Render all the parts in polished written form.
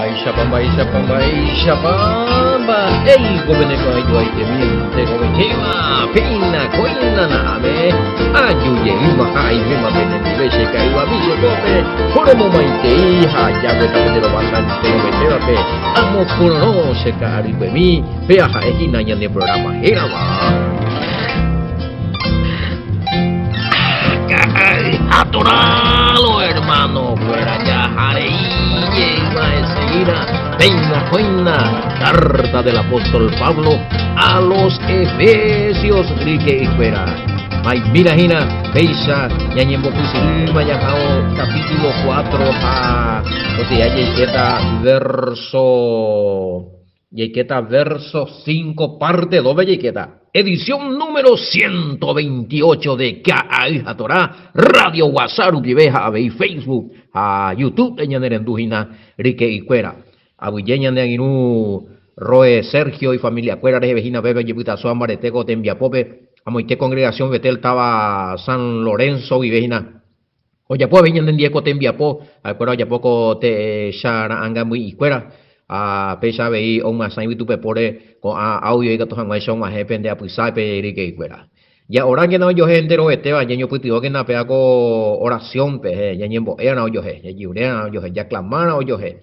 Mba'éichapa, mba'éichapa, mba'éichapa, mba'éiko pene ko'ẽjoaitemi enterovetéva, péina kóina na'ãme, aju jeýma ha aiméma penendive che ka'yguami che pópe, poromomaitei ha ajagueta pende rovasa enterovetévape, amokororõ che ka'arykuemi, péa ha'e hína ñane programa hérava. Atoralo, hermano, fuera ya Peina coina, carta del apóstol Pablo a los Efesios, rike fuera. May mira hina, péicha ñañembopysyrýma jahao capítulo 4 ha oteya jaikéta verso Jaikéta verso 5 parte 2-pe jaikéta. Edición número 128 de Ka'ay ha Torá, Radio Guasa rupive ha avei Facebook ha YouTube-pe ñanerendu hína ryke'ykuéra. Aguyje ñane angirũ Roe Sergio ifamiliakuéra reheve hína pépe ojepytaso mbarete ko tembiapópe amoite congregación Betel táva San Lorenzo guive hína. Ojapo avei ñanendie ko tembiapo, ha'ekuéra ojapo ko techa ra'ãngamyi'ikuéra, ha péicha avei omyasãi yvytupepóre ko'ã audio ikatu hag̃uáicha og̃uahẽ pende apysápe ryke'ykuéra. Ja'orákena ojohe enterovetéva, ñañopytyvõkena péva ko oración-pe, ñañembo'éarã ojohe, jajeruréarã ojohe, jaklamárã ojohe.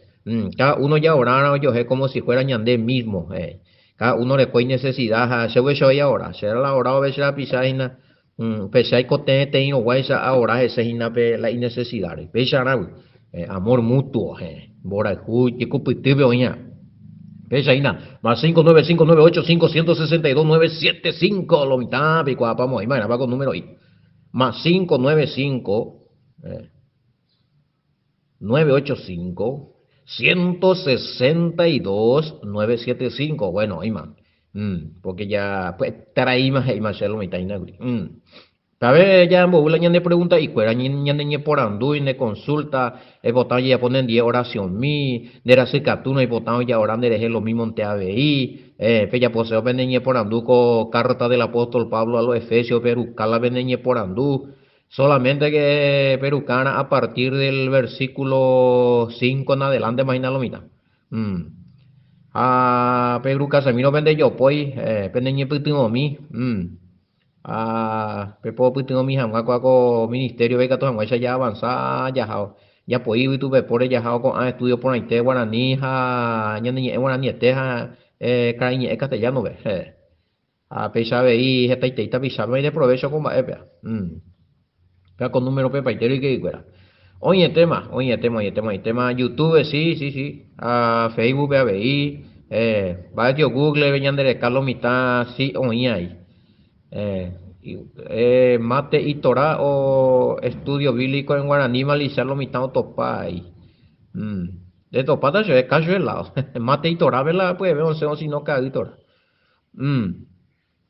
Káda uno ja'orárã ojohe como si fuera ñande mismo. Káda uno oreko inesesida ha che ovecha oĩ aora, che la ora ovecha rapicha hína. Péicha aikotevẽteĩroguáicha aora hese hína pe la inecesidad-re. Péicharãgui, amor mutuo, heẽ, mborayhu jekupytýpe oĩha. Péicha hína, más 59598 562 975 lo mitã peikuaápa mo'ãi ma'erãpa ko número-i. Más 595, 985 162 975, bueno, oĩma. Porque ya pya'etereíma he'íma che lo mitã hína kuri. Tave ja mboy la ñane pregunta'i kuéra, ñane ñeporandu, ñane consulta, eipota ojejapo nendie oración-mi, nde rasykatúrõ eipota ojaora nderehe lo mismo-nte avei, pejaposeo pene ñeporandu ko carta del apóstol Pablo a los Efesios peruka la pene ñeporandu, solamente que perukarã a partir del versículo 5 en adelante ma hína lo mitã. Ha pe Rucasemiro pende jopói, pende ñepytyvõmi. Ha pepo pytyvõmi hag̃ua kua ko ministerio-pe ikatu hag̃uáicha jaavansa jahao. Japoi yvytupepóre jahao ko'ã estudio porãite guarani ha ñane ñe'ẽ guaraniete ha karaiñe'ẽ castellano-pe. Ha péicha avei hetaitei tapichápe ideprovécho ko mba'épe. Péva ko número-pe paite ryke'ykuéra. Oĩetéma, oĩetéma, oĩetéma, oĩetéma YouTube, sí, sí, sí. Ha Facebook-pe avei. Mba'e tio Google-pe ñande reka lo mitã sí oĩ ahí. Mate y Torá o estudio bíblico en guaraní malicia lo mitã otopa ahí. Retopáta chéve kácho lado. Mate y Torá-pe la pya'eve osẽ osino ka'ay Torá.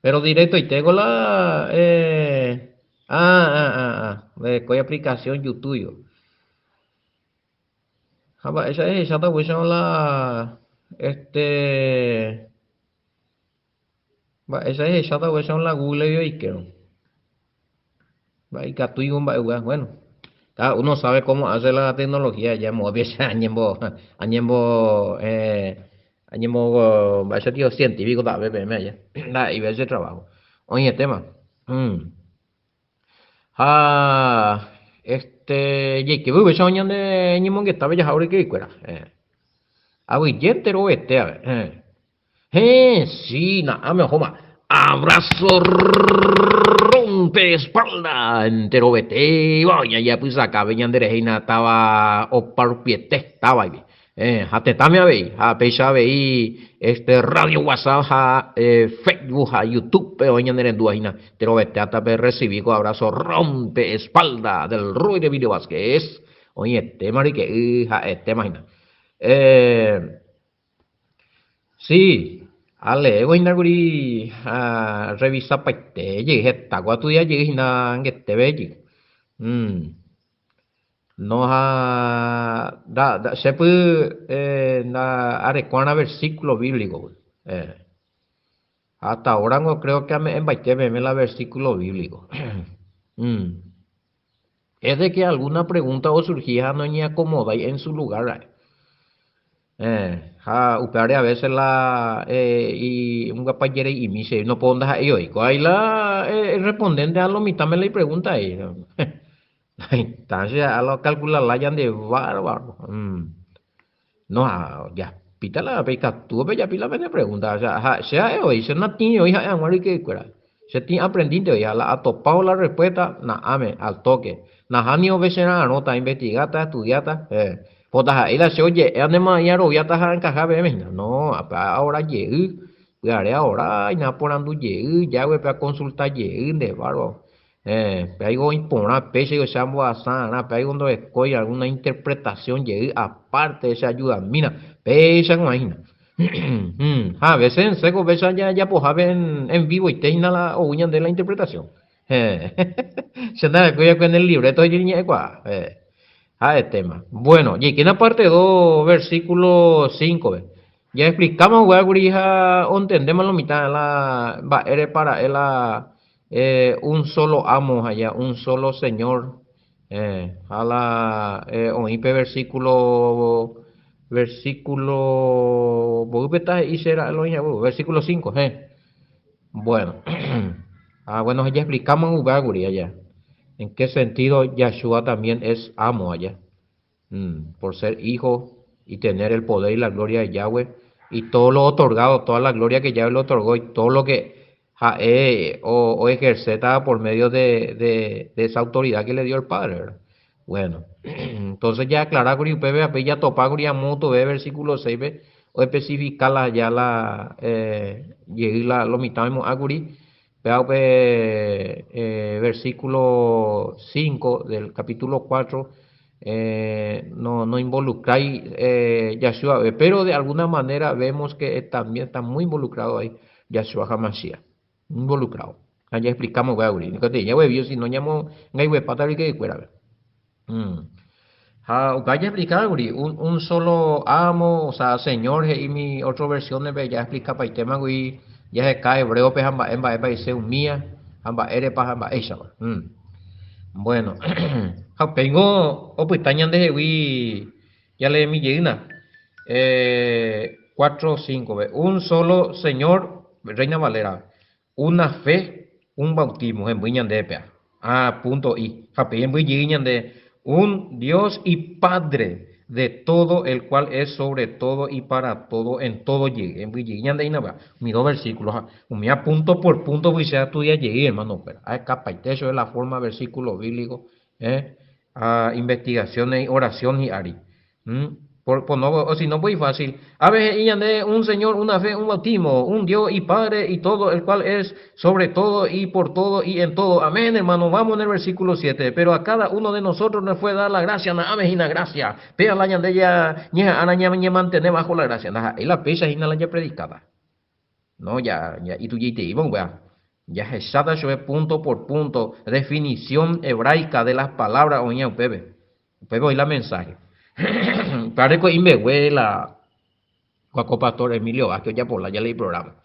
Pero directoitéko la eh ah ah ah ah nderekói aplicación YouTube. Ha mba'éicha ehecháta upéicharõ la este mba'éicha ehecháta upéicharõ la Google-gui oikérõ. Ndaikatúivo mba'egua, bueno, cada uno sabe cómo hace la tecnología, ya modo añembo, añembo, eh, añembo, mba'éicha tio científico ta've peẽme aja, ndaha'éiva che trabajo, oĩetéma. Mm. Ha, este, jaikevy upéicha ñande ñemongetápe jaha oreke'ykuéra, eh. Aguyje enterovete ave, eh. Héẽ, si, na'áme ohóma. Abrazo rompe espalda enterovetéva oñajapysakave ñanderehe hína táva oparupiete távagui. Héẽ, ha tetãme avei, ha péicha avei este radio WhatsApp ha Facebook ha YouTube-pe oĩ ñanerendúva hína. Enterovete hasta perrecibi ko abrazo rompe espalda del Roy de Emilio Vázquez. Oĩetéma ryke'y ha'etéma hína. Eh. Sí, aleévo hína kuri ha revisapaite jey, heta ko atudia jey hína angetépe jey. Mm. No ha nda, nda, chépy eh, nda areko'arã versículo bíblico. Eh. Hasta ahora ngo creo que ame'ẽmbaite peẽme la versículo bíblico. Mm. Es de que alguna pregunta osurgi ha noñeacomodái en su lugar ra'e. Ha upévare a veces la imboapajerei'imi che no puedo ndaha'éi oĩ. Ko ahí la respondente a lo mitãme la ipregunta ahí. Mitã che a lo calcula lája nde bárbaro. No, ha japíta la pe ikatu pejapi la pene pregunta. O sea, ha, che ha'e oĩ, che natĩri oĩ ha'e hag̃ua ryke'ykuéra. Che tĩ aprendínte oĩ, ha la atopávo la respuesta, na'áme, al toque. Nahániri ove che ra'arõta, ainvestigáta, aestudiáta, eh. Ko ndaha'éi la che oje'éva nema aĩ aroviáta ha ankaha peẽme hína. No, ápe aora jey, pyhare aora, aporandu jey, jágue pe akonsulta jey, nde bárbaro. Héẽ, pe aigo oĩ porã péicha che ambohasa arã, pe aigo ndorekói alguna interpretación jey aparte che ayudamína, péicha ko'ã hína. Ha a veces en seco péicha jajapohápe en vivoite hína la ou ñande la interpretación. Héẽ, che ndarekói va'ekue en el libreto ojeñe'ẽkuaa. Héẽ, ha'etéma. Bueno, jaikéna parte 2 versículo 5-pe. Jaexplikáma upéva ha ontendéma lo mitã la mba'érepa ra'e la Un solo amo allá, un solo Señor. Ha la oĩ pe versículo versículo mboýpeta he'i che ra'e lo oĩ hague, versículo 5, he. Bueno, ah, bueno, ya explicamos upéva kuri allá. ¿En qué sentido Yahshua también es amo allá? Por ser hijo y tener el poder y la gloria de Yahweh y todo lo otorgado, toda la gloria que Yahweh le otorgó y todo lo que ha'e oejercéta por medio de, de, esa autoridad que le dio el Padre, ¿verdad? Bueno, entonces ya aclará kuri upépe ape jatopa kuri amo tove versículo 6-pe oespecifica la ya la eh, jey la lo mitã oimo'ã kuri péva upe eh, versículo 5 del capítulo 4 eh, no, no involucráis eh, Yahshua, pero de alguna manera vemos que también está muy involucrado ahí Yahshua HaMashiach, involucrado. Ha ya explicamos upéva kuri. Niko ña guevi si no ñamo ngaiguepáta ryke'ykuérape. Ha upéva ya explicaba kuri, un, un solo amo, o sea, Señor he'i mi otro versiones-pe ya explicapaitéma kuri, jaheka hebreo-pe ha mba'e mba'épa he'ise umía, ha mba'érepa ha mba'éichapa. Bueno, ha upéingo opyta ñandehegui Jaleemi jeýna. 4, 5-pe. Un solo Señor, Reina Valera, una fe, un bautismo, hemby ñandéve péa. Ah, punto i. Ha pe hemby jey ñande, un Dios y Padre de todo, el cual es sobre todo y para todo, en todo jey. Hemby jey ñande hína péa. Umi dos versículo. Ha umíva punto por punto pyche astudia jey, hermano kuéra. Ahekapaite chupe la forma versículo bíblico. Eh, a investigaciones y oración hi'ári. Por, por no, o si no, pues fácil. A veces he'i ñande un Señor, una fe, un bautismo, un Dios y Padre y todo, el cual es sobre todo y por todo y en todo. Amén, hermano. Vamos en el versículo 7. Pero a cada uno de nosotros nos fue dar la gracia, na ame hína gracia. Péa la ñande ya ñeha'ãna ñañemantene bajo la gracia. Ndaha'éi la péicha hína la japredicáta. No, ja, ja itujaiteíva upéva. Jahecháta chupe punto por punto definición hebraica de las palabras oĩva upépe. Upépe oĩ la mensaje. Upévare ko imbegue la ko pastor Emilio Vázquez ojapo lája la iprograma.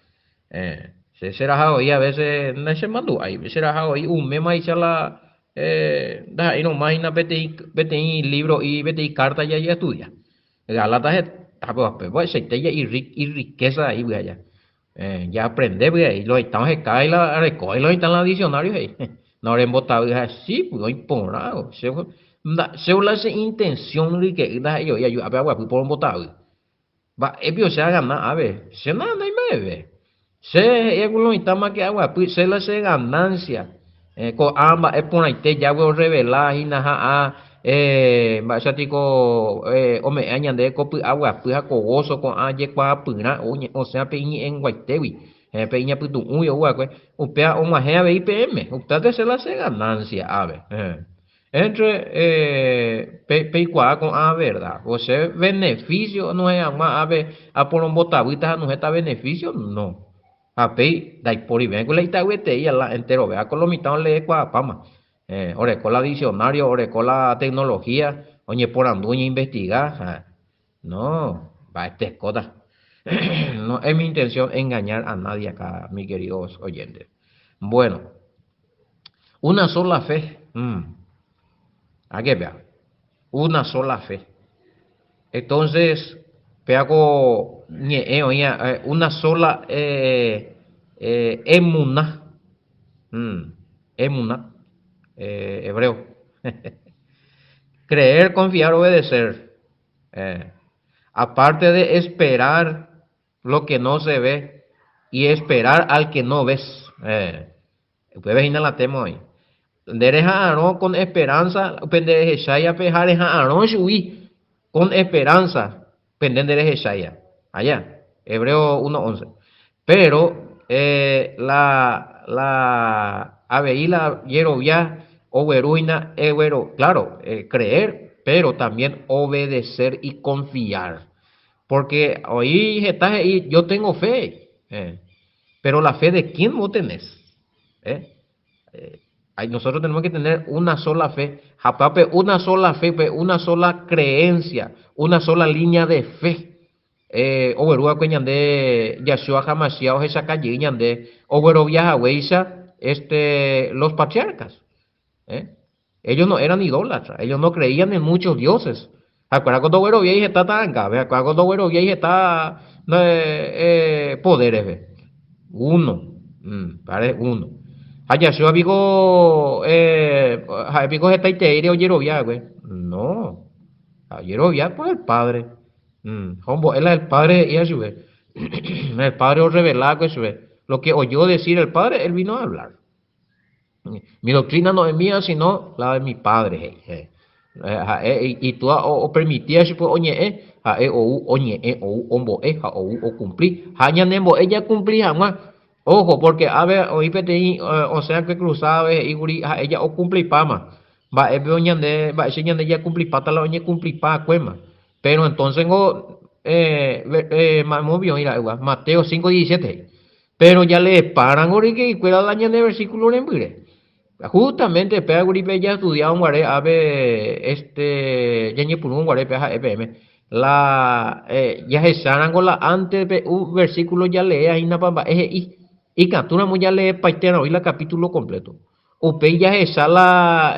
Eh, che cheraha oĩ a veces nachemandu'ái, cheraha oĩ umémaicha la eh, ndaha'éirõ más hína peteĩ peteĩ libro'i, peteĩ carta jajestudia. Gálatas heta mba'eichaite ja irrikésa he'i py'a ja. Jaaprende py'a he'i, lo mitã oheka la arekóva lo mitã la diccionario he'i. No rembotavy ha sí py oĩ porã ko. Che che la che intención ryke'y ndaha'éi voi aju ápe aguapy porombotavy. Mba'e pio che agana ápe? Che naganái mba'eve. Che he'i ku lo mitãma ke aguapy, che la che ganancia. Ko'ã mba'e porãite Yahweh orrevela hína ha a mba'éicha piko ome'ẽva ñandéve ko py'aguapy ha ko gozo ko'ã jekuaapyrã osẽva pe iñe'ẽnguaitégui, pe iñapytu'ũgui ou va'ekue, upéva og̃uahẽ avei peẽme. Upévate che la che ganancia ave. Entre peikuaa ko'ã verdad, o che beneficio nohẽ hag̃ua ápe aporombotavýta ha nohẽta beneficio? No. Ha péi ndaiporivénko la ita'yetei la enterovéva ko lo mitã oleekuaapáma. Oreko la diccionario, oreko la tecnología, oñeporandu, oñeinvestiga. No, mba'etekóta. No es mi intención engañar a nadie acá, mi queridos oyentes. Bueno, una sola fe. ¿A qué vea? Una sola fe. Entonces, Péva ko ñe'ẽ oĩ una sola emuná, emuná, hebreo. Creer, confiar, obedecer. Aparte de esperar lo que no se ve y esperar al que no ves. Upéva hína la tema oĩ. Nde reha'arõ con esperanza upe nde rehecháiape ha reha'arõ chugui con esperanza pe nde nderehecháia. Aja, Hebreo 1:11. Pero eh, la, la, avei la jerovia ogueru hína eguero, claro, eh, creer, pero también obedecer y confiar. Porque oĩ heta he'i, yo tengo fe. Eh. Pero la fe de quién vos tenés? ¿Eh? Eh, nosotros tenemos que tener una sola fe. Japape, una sola fe, una sola creencia, una sola línea de fe. Eh, oguerúva'ekue ñande Yahshua HaMashiach ohechaka jey ñande oguerovia haguéicha este, los patriarcas. Eh? Ellos no eran idólatras, ellos no creían en muchos dioses. Ha'ekuéra ko ndogueroviái heta ta'angápe, ha'ekuéra ko ndogueroviái heta poderes-pe. Uno, pare uno. Ha Yahshua piko, ha'e piko hetaiteíre ojerovia va'ekue? No, ojerovia por el Padre. Ha ombo'e la el Padre he'íva chupe. El Padre orrevela va'ekue chupe. Lo que oyó decir el Padre, él vino a hablar. Mi doctrina no es mía, sino la de mi Padre, he'i. Ha'e itúa opermitía chupe oñe'ẽ, ha'e ou oñe'ẽ, ou ombo'e ha ou okumpli. Ha ñanembo'e jakumpli hag̃ua. Ojo, porque ápe oĩ peteĩ osẽakue cruzada-pe he'íkuri ha'e ja okumplipáma. Mba'épe ñande, mba'éicha ñande jakumplipáta la oñekumplipa'akuéma. Pero entonces ngo, mamo oĩ ra'ygua, Mateo 5:17 he'i. Péro jaleepárango ryke'ykuéra la ñane versíkulo rembyre. Justamente péaguri pe jastudiárõ guare ápe este jañepyrũrõ guare péa ha'e peẽme la jahechárango la ánte pe un versíkulo jaleea hínapa mba'e he'i. Ikatúramo jaleepaiterã oĩ la kapítulo kompléto. Upéi jahecha la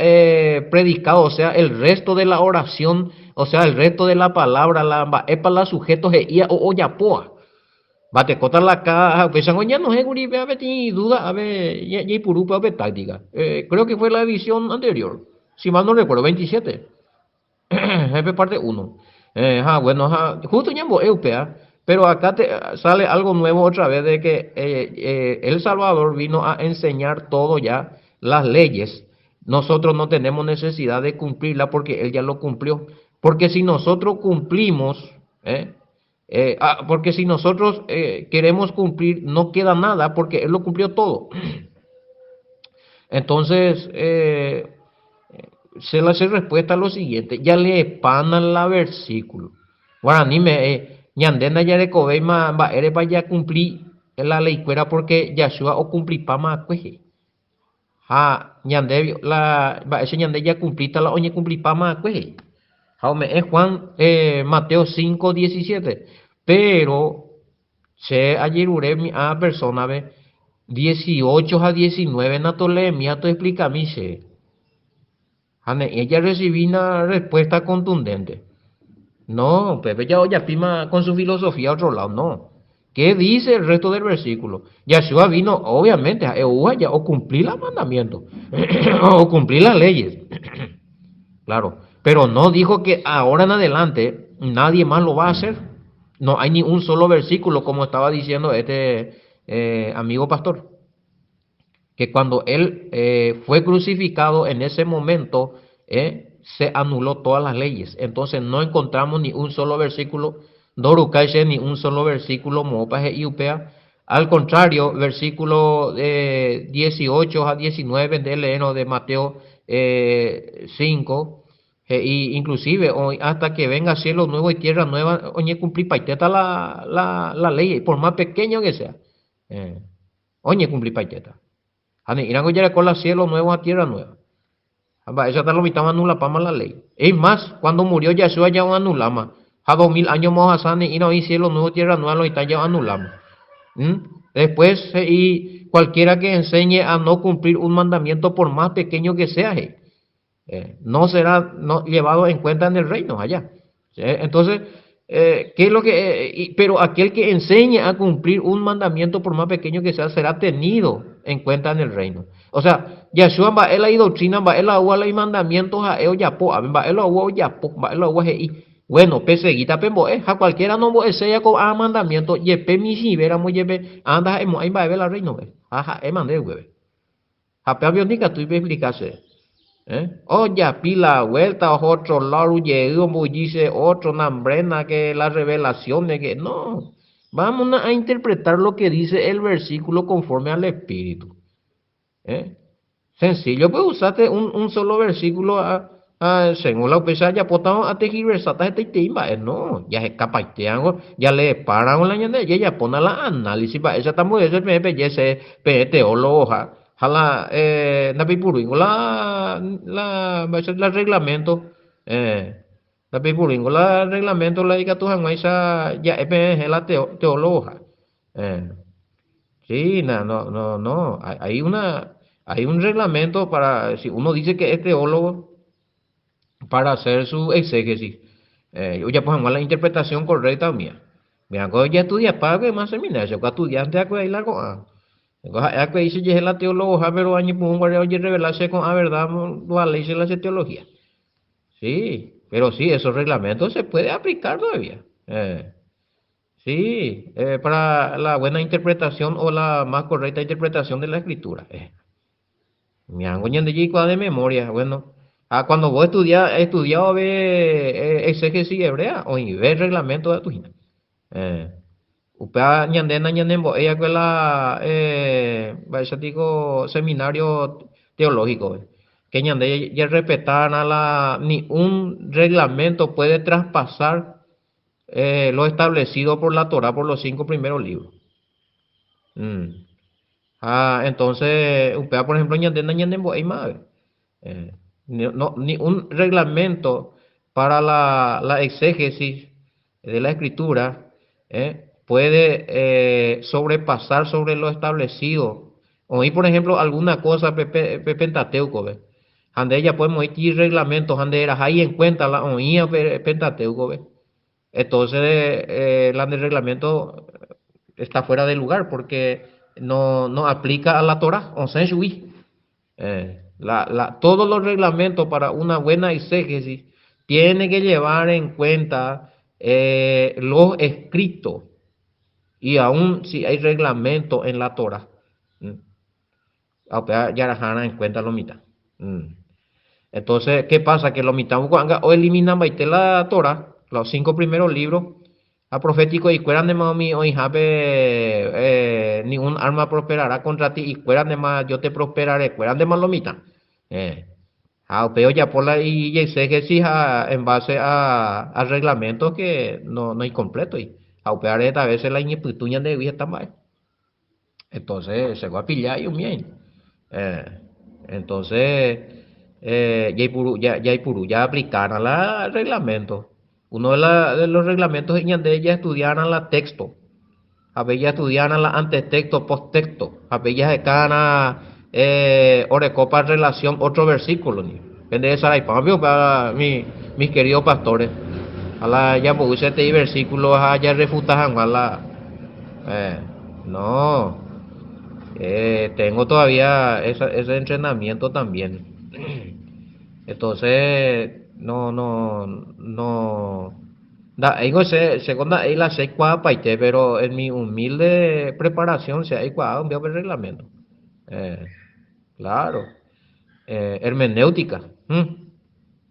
predicado, o sea, el resto de la oración, o sea, el resto de la palabra, la mba'épa la sujeto he'íva o ojapóva. Mbatekóta la káha ha upéichango ñanohẽ kuri péva peteĩ duda ave jaipuru péva pe táctica. Creo que fue la edición anterior, si mal no recuerdo, 27. Jepe parte 1. Ha bueno, ha justo ñambo'e upéva, pero acá te sale algo nuevo otra vez de que el Salvador vino a enseñar todo ya las leyes. Nosotros no tenemos necesidad de cumplirla porque él ya lo cumplió. Porque si nosotros cumplimos, Ah, porque si nosotros queremos cumplir, no queda nada porque Él lo cumplió todo. Entonces, se le hace respuesta a lo siguiente, ya leepána la versículo. Guaraníme, ñande ndajarekovéima mba'érepa jakumpli la leikuéra porque Yahshua okumplipáma akue he'i. Ha ñande la mba'éicha ñande jakumplíta la oñekumplipáma va'ekue he'i. Ha ome'ẽ Juan Mateo 5:17. Péro che ajerure umi ã persónape 18 ha 19 natoleemi ha toexplikami chéve. Ha ne'ẽ jarrecibína respuesta contundente. No, upépe ja ojapíma con su filosofía otro lado, no. ¿Qué dice el resto del versículo? Yahshua vino, obviamente, ha'e ou ha ja ocumpli la mandamiento, ocumpli las leyes. Claro, pero no dijo que ahora en adelante nadie más lo va a hacer. No hay ni un solo versículo, como estaba diciendo este eh, amigo pastor que cuando él eh, fue crucificado en ese momento eh, se anuló todas las leyes. Entonces no encontramos ni un solo versículo, ndorukái ni un solo versículo moõpa he'i upéva. Al contrario, versículo eh, 18 ha 19 nde leérõ de Mateo 5, he'i inclusive oĩ hasta que venga cielo nuevo y tierra nueva oñecumplipaitéta la, la, la ley, por más pequeño que sea. Eh. Oñekumplipaitéta. Ha ne'ĩrango jareko la cielo nuevo ha tierra nueva. Ha mba'éichata lo mitãva anulapáma la ley. Es más, cuando murió Yahshua ya oanuláma. Ha 2000 áñoma ohasa ne'ĩra oĩ cielo nuevo, tierra nueva lo mitã ya oanuláma. ¿Mm? Después he'i cualquiera que enseñe a no cumplir un mandamiento por más pequeño que sea, he'i. Eh, no será no, llevado en cuenta en el reino allá. Entonces, Eh, ¿qué es lo que, eh, pero aquel que enseña a cumplir un mandamiento, por más pequeño que sea, será tenido en cuenta en el reino. O sea, Yahshua mba'e la idoctrina, mba'e la oúva la imandamiento ha'e ojapo, ave mba'e la oúva ojapo, mba'e la oúva he'i. Bueno, peseguíta pembo'e, ha cualquiera nombo'eséiva ko'ã mandamiento, jepe michĩvéramo jepe, ã ndaha'emo'ãi mba'eve la reino-pe, ha ha'e mande upépe. Ha pe avión ikatu ipeexplika che. Eh? Ojapi la vuelta, oho otro lado jey omboyji che otro nambrena que la revelación de que no. Vamos a interpretar lo que dice el versículo conforme al Espíritu. Eh? Sencillo, pues usate un, un solo versículo a, a, según la upéicha ajapótavo atejiversáta hetaitei mba'e. No, jahekapaiteango, jaleepárango la ñande jajapóna la análisis mba'éicha tambo'ese peẽ peje che peẽ teólogo ha ha la eh, ndapeipurúingo la la mba'éicha la reglamento eh, ndapeipurúingo la reglamento la ikatu hag̃uáicha ja'e peẽ la teólogo ha eh. Sí, no, no, no, no. Hay una, hay un reglamento para, si uno dice que es teólogo, para hacer su exégesis, eh, ojapo hag̃ua la interpretación correcta umía. Mira, ko jaestudiapa más seminario, ko estudiante akue ahí la ko'ã. Ko ha'e akue ahí chejehe la teologoha, pero añepyrũ guare ojerrevela che ko'ã verdad, ndovaléi che la che teología. Sí, pero sí, esos reglamentos se puede aplicar todavía. Eh. Sí, eh, para la buena interpretación o la más correcta interpretación de la escritura. Eh. Miango ñande jaikuaa de memoria, bueno. Ha cuando vos estudia, estudiado ve eh, exégesis hebrea, oĩve reglamento de tu hína. Eh, upéva ñande nañanembo'éi va'ekue la eh, mba'éicha tiko seminario teológico-pe. Que ñande jarrespetarã la ni un reglamento puede traspasar eh, lo establecido por la Torá por los cinco primeros libros. Mm. Ha entonces, upéva por ejemplo ñande nañanembo'éima ave. Eh, no, ni un reglamento para la, la exégesis de la escritura eh, puede eh, sobrepasar sobre lo establecido. Oĩ por ejemplo alguna cosa pe, pe, pe Pentateuco pe. Ha nde japo emoĩti reglamento ha nde erahái en cuenta la oĩva pe Pentateuco pe. Entonces eh, la nde reglamento está fuera de lugar porque no, no aplica a la Torah, osẽ chugui. Eh, la, la, todos los reglamentos para una buena exégesis tiene que llevar en cuenta eh, los escritos y aún si hay reglamento en la Torah. Ha upéva jarahárã en cuenta lo mitã. Entonces, ¿qué pasa? Que lo mitã ko'ág̃a oeliminambaite la Torah, los cinco primeros libros, ha profético ikuéra ndéma umi oĩhápe eh, ni un arma prosperará contra ti ikuéra ndéma yo te prosperaré kuéra ndéma lo mitã. Eh. Ha upéi ojapo la ijexégesis ha en base a, a reglamentos que no, no incompletoi. Ha upévare heta veces la iñepytũ ñandehegui heta mba'e. Entonces, che guapilla umi aína. Eh, entonces, eh, jaipuru, ja, jaipuru, ja aplicarã la reglamento. Uno de, la, de los reglamentos he'i ñande jaestudiarã la texto. Ha pe jaestudiarã la antetexto, posttexto. Ha pe jahekárã eh, orekópa relación otro versículo ndive. Pende resaraipáma upéva mi, mis queridos pastores. Ha la jambo'y peteĩ versículo ha jarrefuta hag̃ua la eh, no. Eh, tengo todavía esa, ese entrenamiento también. Entonces, no, no, no. Nda'éingo che, chéko nda'éi la che aikuaapaite, pero en mi humilde preparación che aikuaa umi upe reglamento. Eh, claro. Eh, hermenéutica. Hmm.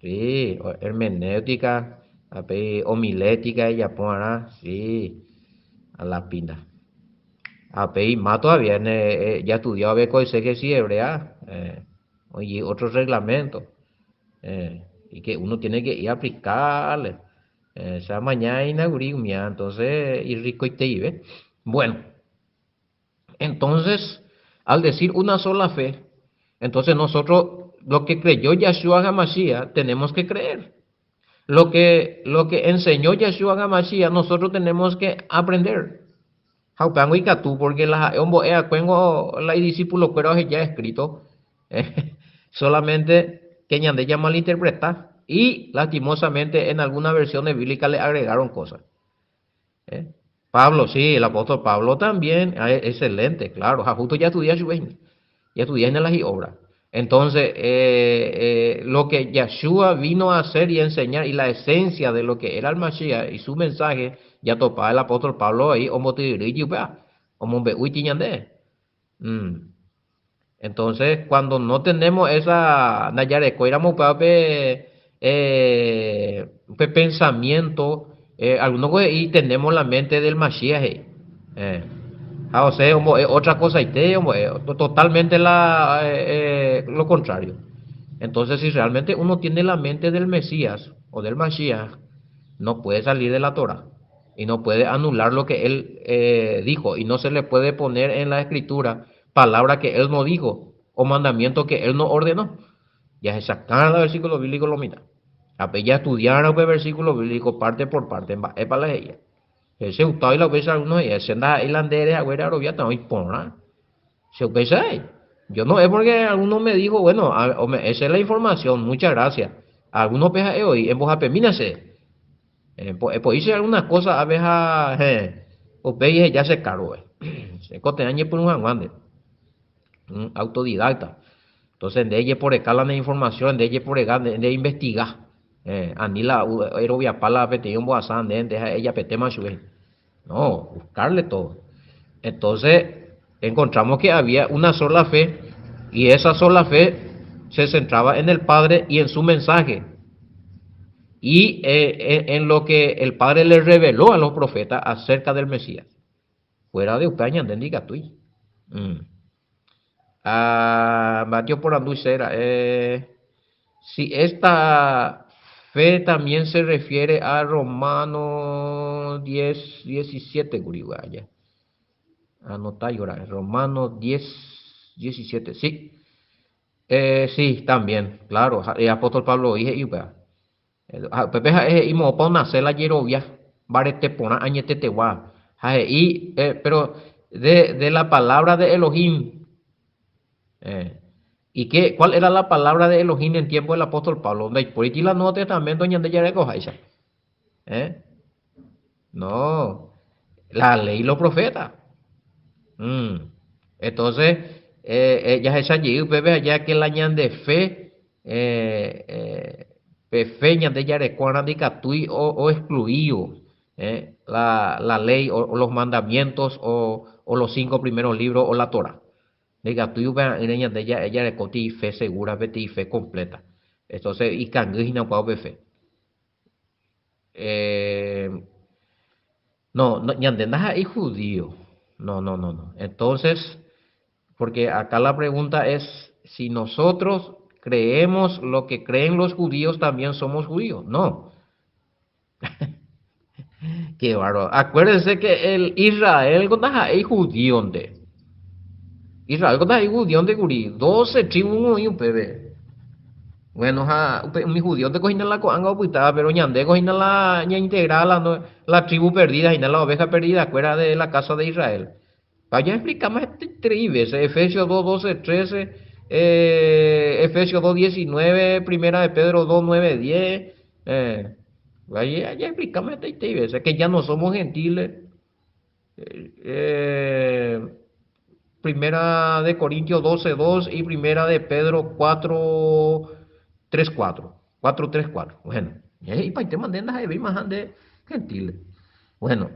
Sí, hermenéutica, apéi homilética ejapo arã, sí, a la pinta. Apéi má todavía ne, ya estudiado ave ko exégesis hebrea, eh, oĩ otro reglamento, eh, y que uno tiene que ir a aplicarle. Eh, che amaña inauguri umía, entonces irricoiteive. Bueno, entonces, al decir una sola fe, entonces nosotros, lo que creyó Yahshua HaMashiach, tenemos que creer. Lo que, lo que enseñó Yahshua HaMashiach, nosotros tenemos que aprender. Ha upévango ikatu, porque la ha'e ombo'e va'ekuéngo la idiscipulokuéra oheja escrito, eh, solamente que ñande jamalinterpreta. Y lastimosamente en algunas versiones bíblicas le agregaron cosas. ¿Eh? Pablo, sí, el apóstol Pablo también, ah, excelente, claro, ja, justo ya estudia chupe, ya estudia en las obras. Entonces, eh, eh, lo que Yahshua vino a hacer y enseñar, y la esencia de lo que era el Mashiach y su mensaje, ya topaba el apóstol Pablo ahí, ombotyryry upéva, omombe'úiti ñande. Mm. Entonces, cuando no tenemos esa, ndajarekóiramo upéva pe, eh, pe pensamiento, eh, algunos he'i tenemos la mente del Mashiach he'i. Eh, ha osẽ ombo'e otra cosaite, ombo'e totalmente la, eh, eh, lo contrario. Entonces, si realmente uno tiene la mente del Mesías o del Mashiach, no puede salir de la Torah y no puede anular lo que él eh, dijo y no se le puede poner en la escritura palabra que él no dijo o mandamiento que él no ordenó. Jahechakãra la versículo bíblico lo mitã. Ha pe jaestudiárõ upe versículo bíblico parte por parte mba'épa la he'íva. Che gustado la upéicha algunos he'íva, che ndaha'éi la nde ere haguére aroviáta oĩ porã. Che upéicha he'i. Yo no es porque alguno me dijo, bueno, ome'ẽ che la información, muchas gracias. Alguno pe ha'e oĩ, embohapemína che. Epo'i che algunas cosas ápe ha heẽ, upéi eheja che cargo-pe. Che kotevẽ añepyrũ hag̃ua nde. Un autodidacta. Entonces nde ejeporeka la ne información, nde ejeporeka, nde einvestiga. Eh, ani la eroviapa la peteĩ ombohasa nde nde ha ejapetéma chupe. No, buscarle todo. Entonces, encontramos que había una sola fe y esa sola fe se centraba en el Padre y en su mensaje. Y eh, en lo que el Padre le reveló a los profetas acerca del Mesías. Fuera de upéva ñande ndikatúi. Mm. Ah, mba'e oporandu che ra'e, si esta fe también se refiere a Romanos 10, 17 kuri vaya. Anota yo ra'e, Romanos 10, 17, sí. Eh, sí, también, claro, el apóstol Pablo oí he'i upéva. Ha upépe ha'e he'i moõpa onase la jerovia mbarete porã añetetegua. Ha he'i, pero de, de la palabra de Elohim. Eh, ¿Y qué, cuál era la palabra de Elohim en tiempo del apóstol Pablo? Ndaipóriti la Nuevo Testamento ñande jarekoháicha. Eh? No, la ley y los profetas. Mm. Entonces, eh, eh, jahecha jey upépe aja que la ñande fe Pe fe ñande jareko'arã ndikatúi oexcluívo la ley o los mandamientos o los cinco primeros libros o la Torá. Ndikatúi upe'a'ỹre ñande ja'e jarekóti fe segura peteĩ fe completa. Entonces ikangy hína opa upe fe. No, ñande ndaha'éi judío. No, no, no, no. Entonces, porque acá la pregunta es si nosotros creemos lo que creen los judíos, también somos judíos. No. Qué bárbaro. Acuérdense que el Israel ndaha'éi judíonte. Israel ndaha'éi judíonte kuri. 12 tribu oĩ upépe. Bueno, ha upe umi judíonteko hína la ko'ág̃a opytáva, pero ñandéko hína la ñaintegra la, la tribu perdida, hína la oveja perdida kuéra de la casa de Israel. Ha jaexplikáma hetaiterei vése, Efesios 2, 12, 13, eh, Efesios 2, 19, Primera de Pedro 2, 9, 10. Eh, jaexplikáma hetaiterei vése, que ya no somos gentiles. Eh, Primera de Corintios 12, 2 y Primera de Pedro 4, 3, 4. 4, 3, 4. Bueno, he'ipaitéma nde ndaha'evéimaha nde gentiles. Bueno.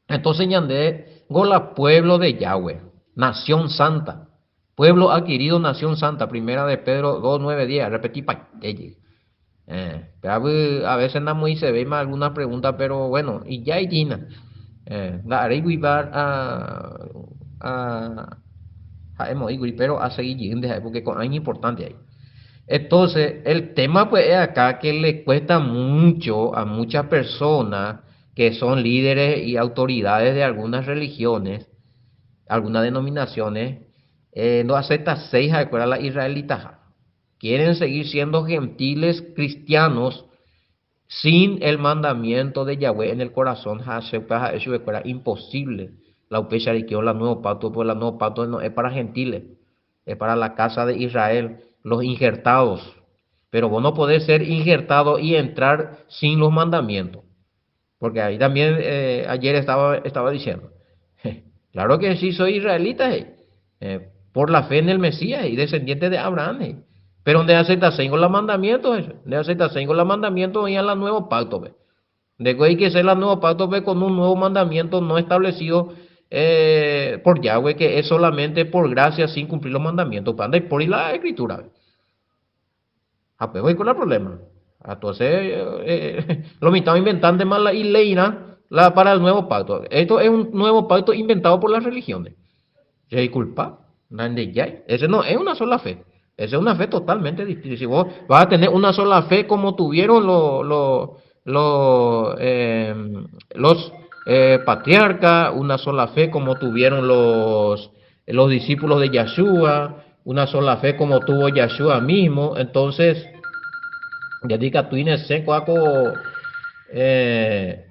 Entonces ñande ngo la pueblo de Yahweh, nación santa, pueblo adquirido, nación santa, primera de Pedro 2, 9, 10, arrepetipaite jey. Eh, péva a veces namoĩsevéima alguna pregunta, pero bueno, ijái hína. Eh, nda'aréigui a, a, ha'emo'ĩkuri, pero asegi jeýnte ha'e porque ko'ã iñimportante ahí. Entonces, el tema pues es acá que le cuesta mucho a muchas personas que son líderes y autoridades de algunas religiones, algunas denominaciones, eh, no aceptaséi ha'ekuéra la israelitaha. Quieren seguir siendo gentiles cristianos sin el mandamiento de Yahweh en el corazón ha che upéva ha'e chupekuéra imposible la upéicha reikeo la nuevo pacto, porque la nuevo pacto no es para gentiles, es para la casa de Israel, los injertados. Pero vos no podés ser injertado y entrar sin los mandamientos. Porque ahí también eh, ayer estaba, estaba diciendo, claro que sí soy israelita, eh, eh, por la fe en el Mesías y descendiente de Abraham. Pero donde acepta tengo los mandamientos, donde acepta tengo los mandamientos y en la nuevo pacto. De que hay que ser la nuevo pacto con un nuevo mandamiento no establecido eh, por Yahweh, que es solamente por gracia sin cumplir los mandamientos. Panda y por la escritura. Ah, pues voy con el problema. Entonces, eh, eh, lo mismo inventando más la ley la, para el nuevo pacto. Esto es un nuevo pacto inventado por las religiones. Se disculpa, ese no es una sola fe. Esa es una fe totalmente distinta. Si vos vas a tener una sola fe como tuvieron los, los, los, eh, los patriarcas, una sola fe como tuvieron los, los discípulos de Yahshua, una sola fe como tuvo Yahshua mismo. Entonces, ya diga seco eh,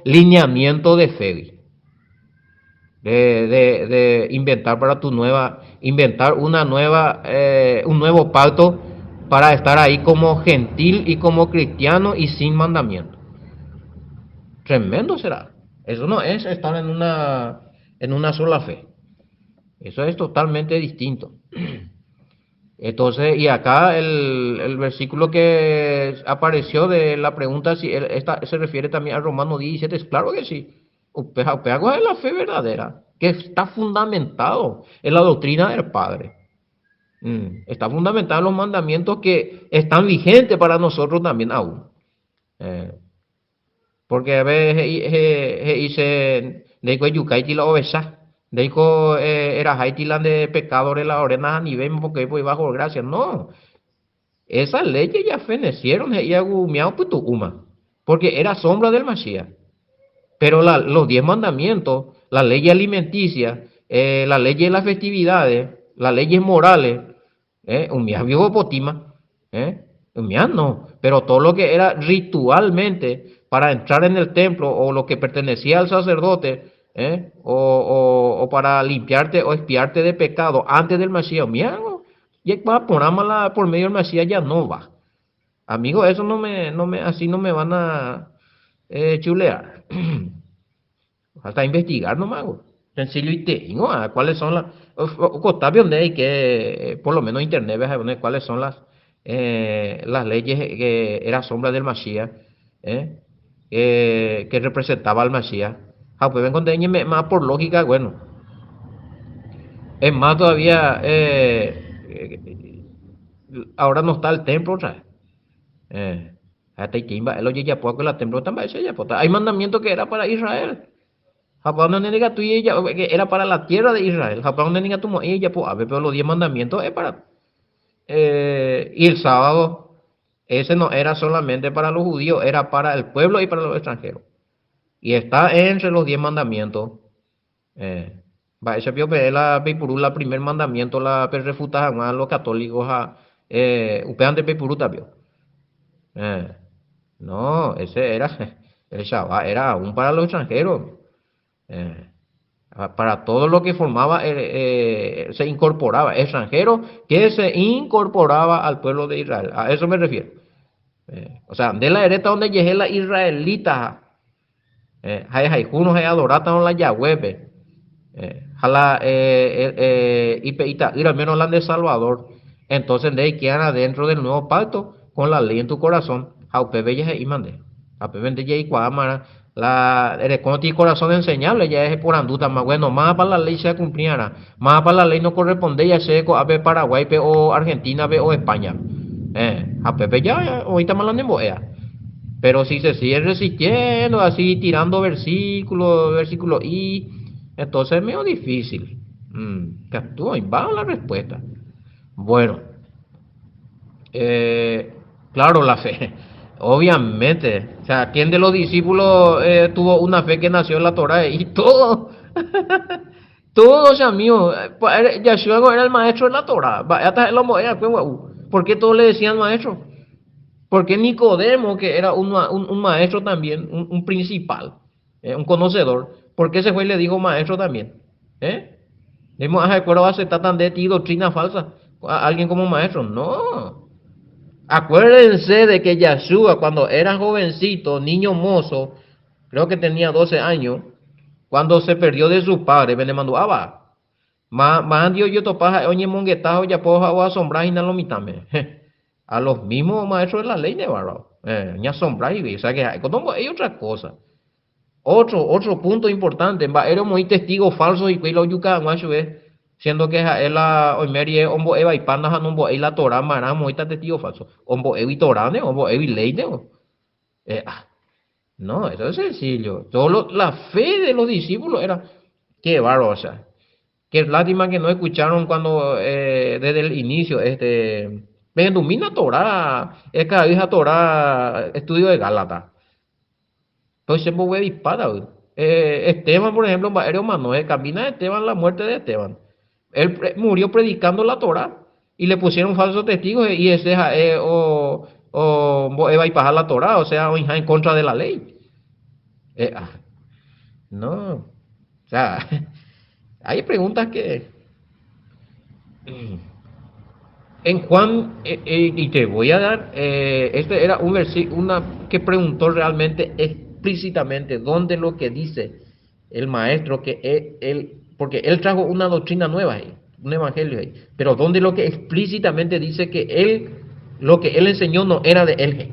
lineamiento de fe. De, de, de, inventar para tu nueva, inventar una nueva, eh, un nuevo pacto para estar ahí como gentil y como cristiano y sin mandamiento. Tremendo será. Eso no es estar en una, en una sola fe. Eso es totalmente distinto. Entonces, y acá el, el versículo que apareció de la pregunta, si esta, se refiere también a Romano 17, es claro que sí. Upéva es la fe verdadera, que está fundamentado en la doctrina del Padre. Está fundamentado en los mandamientos que están vigentes para nosotros también aún. Eh, porque a veces hice de la oveja, de era Haití la de pecadores la orena a nivel porque pues bajo gracia. No, esas leyes ya fenecieron y uma, porque era sombra del Mashiach. Pero la, los 10 mandamientos, la ley alimenticia, eh, la ley de las festividades, las leyes morales, eh, potima, eh, no, pero todo lo que era ritualmente para entrar en el templo o lo que pertenecía al sacerdote, eh, o, o, o, para limpiarte o expiarte de pecado antes del Mashiach, por medio del Mashiach ya no va. Amigo, eso no me, no me, así no me van a eh, chulear. Falta investigar nomás. Sencillo y tengo, ah, cuáles son las, donde hay que, por lo menos internet, ves cuáles son las, eh, las leyes que era sombra del Mashiach, eh, que representaba al Mashiach. Ah, pues ven más por lógica, bueno. Es más todavía, eh, ahora no está el templo otra vez. Eh, la templo Hay mandamiento que era para Israel. Que era para la tierra de Israel. Pero los 10 mandamientos es para. Eh, y el sábado, ese no era solamente para los judíos, era para el pueblo y para los extranjeros. Y está entre los 10 mandamientos. Eh, ese la la primer mandamiento la refuta a los católicos a eh, tapio. Eh, no, ese era el Shabbat, era aún para los extranjeros. Eh, para todo lo que formaba, eh, eh, se incorporaba, extranjero que se incorporaba al pueblo de Israel. A eso me refiero. Eh, o sea, de la hereta donde llegué la israelita, eh, hay adorata la Yahweh, eh, jala, eh, eh, menos la de Salvador. Entonces, de ahí quedan adentro del nuevo pacto con la ley en tu corazón. Y mande. La con ti corazón enseñable ya es por anduta más bueno más para la ley se cumpliera más para la ley no corresponde ya sea a Paraguay o Argentina o España eh, a Pepe ya ahorita más la pero si se sigue resistiendo así tirando versículos versículo y entonces es medio difícil mm, va la respuesta bueno eh, claro la fe Obviamente. O sea, ¿quién de los discípulos eh, tuvo una fe que nació en la Torah? Y todo. Todos, amigos. Yahshua era el maestro de la Torah. ¿Por qué todos le decían maestro? Porque Nicodemo, que era un, un, maestro también, un, un principal, eh, un conocedor, ¿por qué se fue y le dijo maestro también? ¿Eh? Dimos a acuerdo a aceptar tan de ti doctrina falsa. a alguien como maestro? No. Acuérdense de que Yahshua cuando era jovencito, niño mozo, creo que tenía 12 años, cuando se perdió de su padre, penemandu'áva. Ma, mandi ojotopa ha'e oñemongeta ha ojapo ha oasombra hína lo mitãme. A los mismos maestros de la ley de barro. Oñasombra hikuái. O sea que ha'e ko nombo'éi otra cosa. Otro, otro punto importante, mba'ére omoĩ testigo falso hikuái la ojuka hag̃ua chupe, siendo que ha'e la oime rie ombo'e vaipa ha nombo'éi la Torá marã omoĩta testigo falso. Ombo'égui Toráne, ombo'égui léine. Ah. No, eso es sencillo. Todo la fe de los discípulos era, qué bárbaro, o sea, qué lástima que no escucharon cuando desde el inicio, este, pehendumína Torá, Ekaavy ha Torá, estudio de Gálata. Entonces se mboguevipa, Esteban, por ejemplo, mba'ére omano, camina Esteban la muerte de Esteban. Él murió predicando la Torá y le pusieron falsos testigos y ese ha'e o ombo'evaipaha la Torá, o sea, oĩha en contra de la ley. No, o sea, hay preguntas que... En Juan, y te voy a dar, este era un versículo, una que preguntó realmente explícitamente dónde lo que dice el maestro que él, porque él trajo una doctrina nueva ahí, un evangelio ahí, pero dónde lo que explícitamente dice que él, lo que él enseñó no era de él.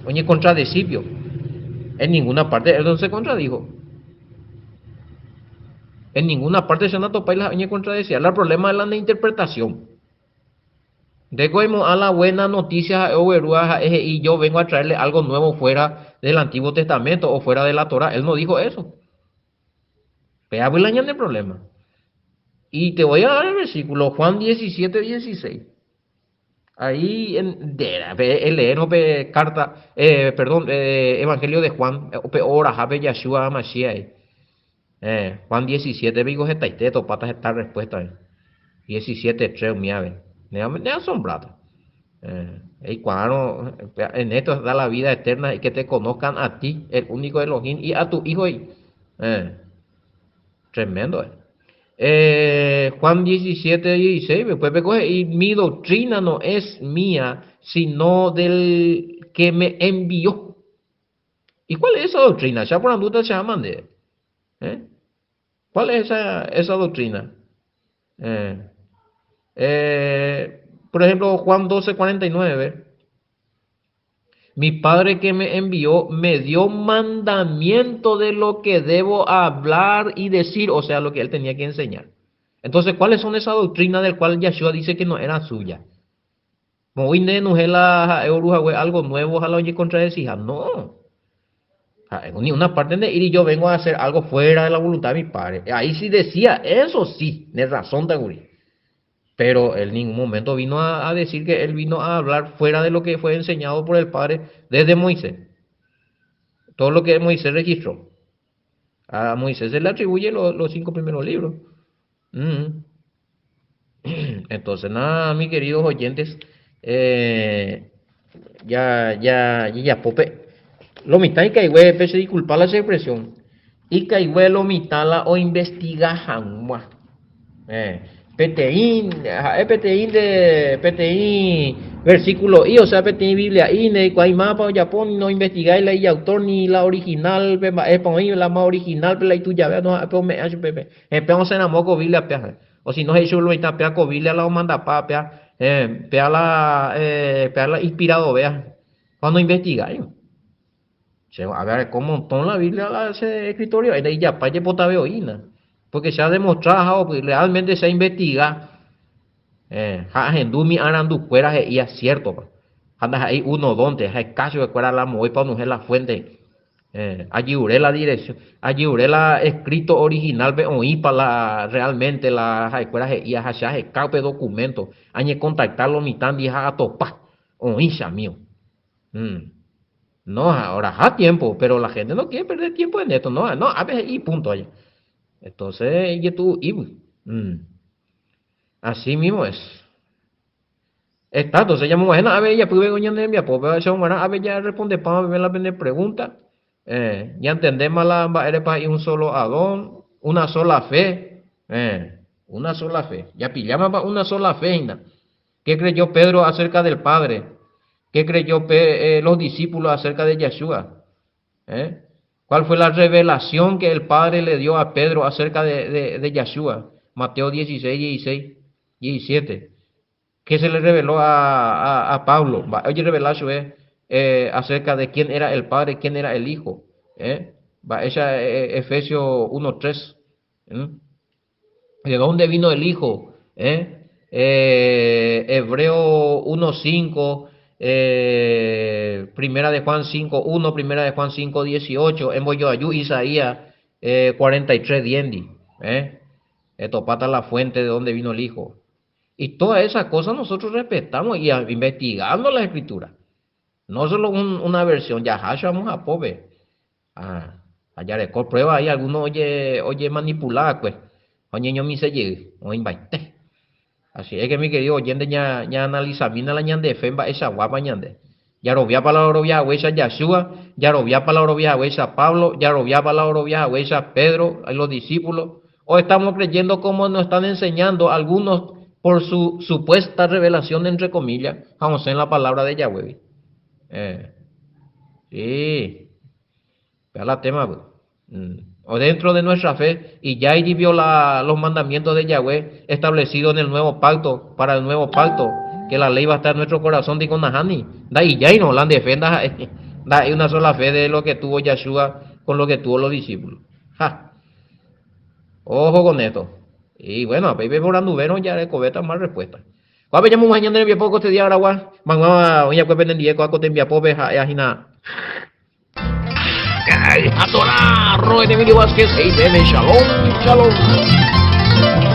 Oye, contradecipio. En ninguna parte él no se contradijo. En ninguna parte se no la oye contradecía. El problema es la interpretación. De cómo a la buena noticia y yo vengo a traerle algo nuevo fuera del Antiguo Testamento o fuera de la Torah. Él no dijo eso. Pero el problema. Y te voy a dar el versículo, Juan 17, 16. Ahí en de, el pe carta, perdón, Evangelio de Juan, pe ora jape Yahshua Mashiach. Juan 17, digo, hetaite topáta esta respuesta. 17, 3, miave. Me asombrado. Y cuando en esto da la vida eterna y que te conozcan a ti, el único Elohim, y a tu hijo. Tremendo. Juan 17, 16, después me coge, y mi doctrina no es mía, sino del que me envió. ¿Y cuál es esa doctrina? Ya por anduta se llaman de. ¿Eh? ¿Cuál es esa doctrina? Por ejemplo, Juan 12, 49. Mi Padre que me envió me dio mandamiento de lo que debo hablar y decir, o sea, lo que él tenía que enseñar. Entonces, ¿cuáles son esas doctrinas del cual Yahshua dice que no era suya? Algo nuevo, ojalá oye contradecija. No. Ni una parte de ir y yo vengo a hacer algo fuera de la voluntad de mi Padre. Ahí sí decía, eso sí, de razón, Taguri. Pero él en ningún momento vino a decir que él vino a hablar fuera de lo que fue enseñado por el Padre desde Moisés. Todo lo que Moisés registró. A Moisés se le atribuye los 5 primeros libros. Entonces, nada, mis queridos oyentes, ya, ya, ya, pope. Lo mitad y caigüe, pese disculpa la expresión. Y caigüe lo mitad la o investiga jangua. Peteĩ, ha'e peteĩ de peteĩ versículo i, o sea, peteĩ Biblia i, ne kuái mapa ojapo, no investigáis la autor ni la original, pe mba'e pa oĩ la más original, pe la itujave, no ha'e pe ome'ẽ chupe pe. Pe osẽramo ko Biblia pe, o si no he'i chupe lo pea ko Biblia la omandapa pea, pea la pea la inspirado vea. Cuando investigáis. Che, a ver, con montón la Biblia la ese escritorio, ahí ya pa jepotave oína. Porque se ha demostrado, pues, realmente se ha investigado. Ha ahendu mi arandukuéra he'ía cierto pa. Ha ndaha'éi uno donte, ha caso de cuera la moy pa onuhe la fuente. Ajiure la dirección, ajiure la escrito original pe oĩ pa la realmente la ha'ekuéra he'ía ha che aheka pe documento. Añe contactar lo mitã ndi ha atopa. Oĩ chamío. No, ahora ha tiempo, pero la gente no quiere perder tiempo en esto. No, no, a veces y punto allá. Entonces, y tú, y. Así mismo es. Está, entonces ya me imagino, a ver, ya pude goña de mi apoyo, pero eso, bueno, a ver, ya responde pa, ver la pregunta. Ya entendemos la va pa un solo Adón, una sola fe. Una sola fe. Ya pillamos pa una sola fe, ¿no? ¿Qué creyó Pedro acerca del Padre? ¿Qué creyó eh, los discípulos acerca de Yeshua? ¿Eh? ¿Cuál fue la revelación que el Padre le dio a Pedro acerca de, de, de Yeshua? Mateo 16, 16, 17. ¿Qué se le reveló a, a, Pablo? Oye, revelación es eh, acerca de quién era el Padre, quién era el Hijo. ¿eh? Va, esa eh, Efesios 1.3. ¿De dónde vino el Hijo? ¿Eh? Eh, Hebreo 1.5, eh, Primera de Juan 5.1, Primera de Juan 5.18, Embojoaju Isaías 43, Diendi. ¿eh? Etopata la fuente de dónde vino el Hijo. Y todas esas cosas nosotros respetamos y investigando la escritura. No solo una versión, ya vamos a pobre. Ah, ajareko prueba ahí alguno oye, oye manipulada pues. Oñeñomise jey, oĩmbaite. Así es que mi querido oyente ña, ñaanalizamína la ñande fe mba'eichaguápa ñande. Jaroviápa la orovia haguéicha Yahshua, jaroviápa la orovia haguéicha Pablo, jaroviápa la orovia haguéicha Pedro, los discípulos, o estamos creyendo como nos están enseñando algunos por su supuesta revelación entre comillas, ha osẽ la palabra de Yahweh. Eh, sí. Vea la tema, pues. O dentro de nuestra fe, y ya viola los mandamientos de Yahweh establecidos en el nuevo pacto, para el nuevo pacto, que la ley va a estar en nuestro corazón, digo Nahani. Da y ya y no la defenda, da una sola fe de lo que tuvo Yahshua con lo que tuvo los discípulos. Ja. Ojo con esto. Y bueno, pe poranduvérõ jarekove más respuesta. Ko'ápe ñamoguahẽ ñande rembiapo ko este día aragua, maymáva oĩakue penendie ko'a ko tembiapópe ha'e ahína. Ka'i ha Torá, Roy Emilio Vázquez, he'i peẽme Shalom, Shalom.